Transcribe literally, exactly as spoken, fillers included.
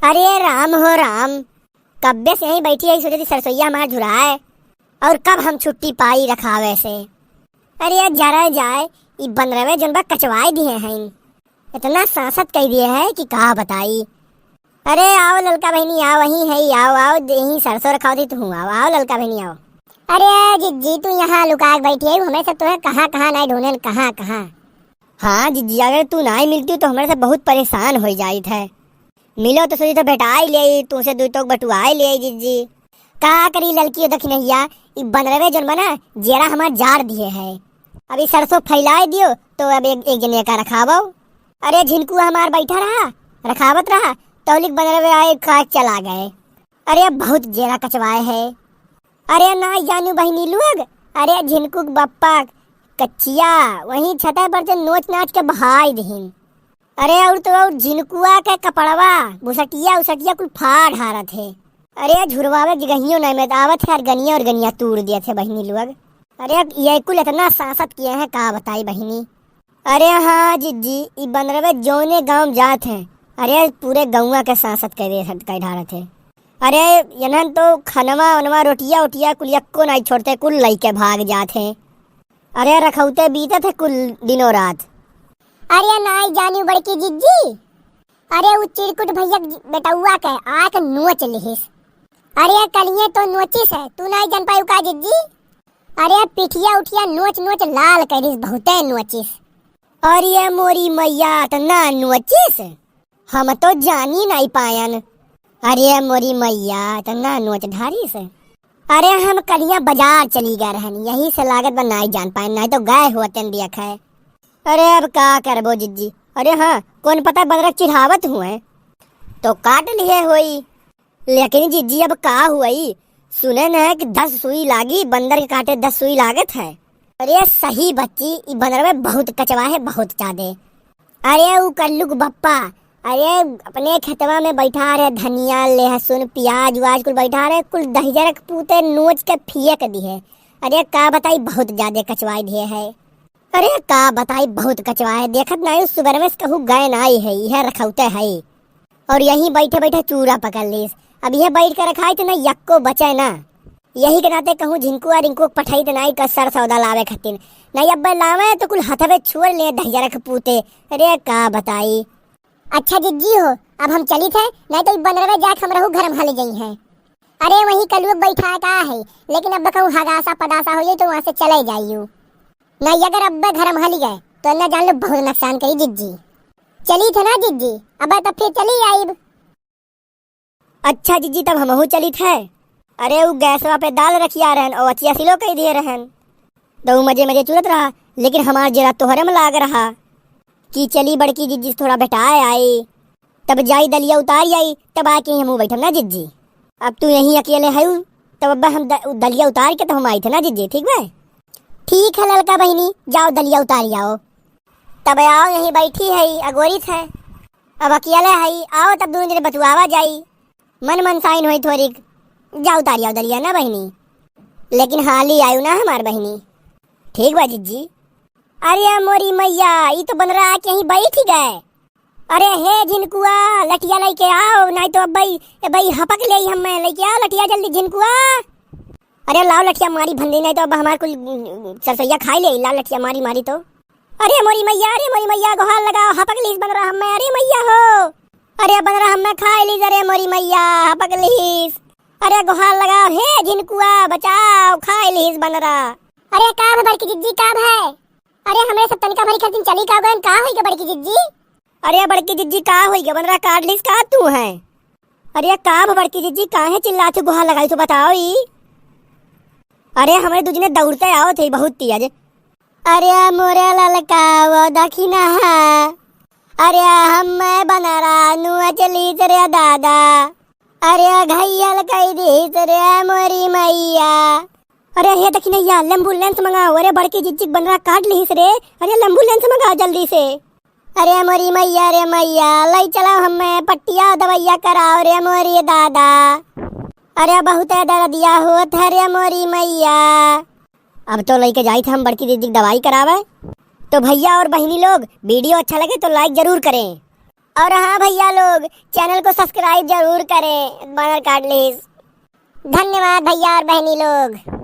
अरे राम हो राम, कब्बे से यहीं बैठी है, सोचत ही सरसोइया हमार झुराए, और कब हम छुट्टी पाई रखावे से। अरे जरा जाए, ई बंदरवे जौन बा कचवाए दिहे हैं, इतना सांसत कइ दिहे है कि का बताई। अरे आओ ललका बहिनी, आओ, वहीं है, आओ, आओ, यहीं सरसों रखावत ही, तू आओ, आओ ललका बहिनी, आओ। अरे जिज्जी, तू यहाँ लुका के बैठी है, हमें सब तोहे कहाँ कहाँ नाई ढूंढन, कहाँ कहाँ। हाँ जिज्जी, अगर तू नाई मिलती तो हमरे सब बहुत परेशान होइ जाइत है। मिलो तो सोची तो भेटाई लेई, तू से दुइ टोक बटुआई लेई जिज्जी। का करी ललकी दखिनहिया, ई बंदरवे जौन बा ना, जेरा हमार जार दिहे है। अब ई सरसों फैलाए दियो तो अब एक, एक जने का रखावो। अरे झिनकुआ हमार बैठा रहा, रखावत रहा, तौलिक बंदरवे आए खा के चला गए। अरे बहुत जेरा कचवाए है। अरे ना जानू बहिनी लोग, अरे झिनकू के बप्पा कचिया वहीं छते पर से नोच नाच के बहाई दिहिन। अरे और तो और झिनकुआ के कपड़वा, बुसटिया उसटिया कुल फाड़ हारत है। अरे झुरवावे जगहियो नहीं में आवत है और गनिया और गनिया तूर दियत है बहिनी लोग। अरे ये कुल इतना सांसत किहे हैं, का बताई बहिनी। अरे हाँ जिज्जी, ई बंदरवे जौने गाँव में जात है, अरे पूरे गौवा के सांसत कइ दे, कइ ढारत है। अरे इन्हन तो खनवा उनवा, रोटिया उटिया कुल यक्को नाई छोड़ते, कुल लइके भाग जात है। अरे रखौते बीतत है कुल दिनों रात। अरे नाई जानी बड़की जिज्जी, अरे उ चिरकुट भैया के बेटौआ के आके नोच लिहिस। अरे कलिए तो नोचिस है, तू नाई जान पायू का जिज्जी? अरे पिठिया उठिया नोच नोच लाल करिस, बहुते नोचिस। अरे मोरी मैया, इतना नोचिस? हम तो जानी नाई पायन। अरे मोरी मैया, इतना नोच ढारिस। अरे हम कलिया बाजार चली गए रहन, यही से लागत बा नाई जान पायन, नाई तो गए होतेन दिया खाए। अरे अब का करबो जिज्जी। अरे हाँ, कौन पता बंदरा चिढ़ावत हुए तो काट लिहे होई। लेकिन जिज्जी अब का हुई, सुने न है कि दस सुई लागी, बंदर के काटे दस सुई लागत है। अरे सही बच्ची, ई बंदरवे बहुत कचवा है, बहुत जादे। अरे उ कल्लू के बप्पा, अरे अपने खेतवा में बैठा रहे, धनिया, लहसुन, प्याज व्याज कुल बैठा रहे, कुल दहिजरा के पूते नोच के फेंक दिहे। अरे का बताई, बहुत जादे कचवाई दिहे है। अरे का बताई, बहुत कचवा है, देखत नाई सुबह में से कहूँ गए नाई है, यह रखौते है। और यहीं बैठे बैठे चूरा पकड़ लीस। अब यह बैठ के रखाई तो ना यक्को बचे ना। यही के नाते कहूँ झिनकुआ रिंकू के पठाई तो नाई का सर सौदा लावे खातिर। नाई अब लावे तो कुल हथवे छुअर ले दहिजरा के पूते। अरे का बताई। अच्छा जिज्जी हो, अब हम चलित है, नाई तो ई बंदरवे जाके हम रहू घर में हल गई हैं। अरे वहीं कलुआ बैठा का है, लेकिन अब कहूँ हगासा पदासा हो जाई तो वहाँ से चले जाइयो। नाई अगर अब्बे घर में हली गए तो इन्ना जान लो बहुत नुकसान करी जिज्जी। चली थे ना जिज्जी, अब तब फिर चली आइब। अच्छा जिज्जी, तब हमहू चली थे। अरे उ गैसवा पे दाल रखिया रहन और अचिया सिलो कह दिए रहन, तो उ मजे मजे चुरत रहा, लेकिन हमार जेरा तोहरे में लाग रहा कि चली बड़की जिज्जी से थोड़ा भेटाए आई। तब जाई दलिया उतार आई, तब आके हमहू बैठब ना जिज्जी। अब तू यहीं अकेले हऊ, तब अब्बा हम द-, दलिया उतार के तब हम आई थे ना जिज्जी, ठीक बा? ठीक है ललका बहिनी, जाओ दलिया उतार आओ। तब आओ यहीं बैठी है, अगोरित है, अब अकेले है, आओ तब दोनों जने बतुआवा जाई, मन मनसाइन होई थोड़ीक। जाओ उतार आओ दलिया ना बहिनी, लेकिन हाली आयु ना हमार बहिनी। ठीक बा जिज्जी। अरे मोरी मैया, ई तो बंदरा आके यहीं बैठ गए। अरे हे झिनकुआ, लठिया लेके आओ, नाई तो अब भाई, ए भाई हपक ले हमें, लेके आओ लठिया जल्दी झिनकुआ। अरे लाओ लठिया मारी भंडी, नाई तो अब हमार कुल, उम, सरसोइया खाई ले, लाओ लठिया मारी मारी तो। अरे मोरी मैया, अरे मोरी मैया, गोहार लगाओ, हपक लीस बंदरा हमें, अरे मैया हो। अरे बंदरा हमें खाई लीस, अरे मोरी मैया, हपक लीस। अरे गोहार लगाओ, हे झिनकुआ, बचाओ, खाई लीस बंदरा। अरे का भे बड़की जिज्जी, का भे? अरे हमरे सब तनिका भरी खातिर चली का गयन, का होई गे बड़की जिज्जी? अरे बड़की जिज्जी का होई गे, बंदरा काट लीस का तू है? अरे का भे बड़की जिज्जी, काहे चिल्लात हो, गोहार लगाई तो बताओ ई। अरे हमरे दुजने दौड़ते आओ थे बहुत तेज। अरे मोरे ललका वो दखिना है, अरे हमें बंदरा नोच लीस रे दादा। अरे घायल कई दीस रे मोरी मैया। अरे हे दखिनैया, एम्बुलेंस मंगाओ। अरे बड़की जिज्जी के बंदरा काट लीस रे। अरे एम्बुलेंस मंगाओ जल्दी से। अरे मोरी मैया रे मैया, लई चलाओ हमें पट्टिया दवैया कराओ रे मोरी दादा। अरे बहुत दर्दिया होत है रे मोरी मैया। अब तो लइके जाइत हम बड़की जिज्जी के दवाई करावे। तो भैया और बहिनी लोग, वीडियो अच्छा लगे तो like जरूर करें। और हाँ भैया लोग, channel को subscribe जरूर करें, बानर काट लीस। धन्यवाद भैया और बहनी लोग।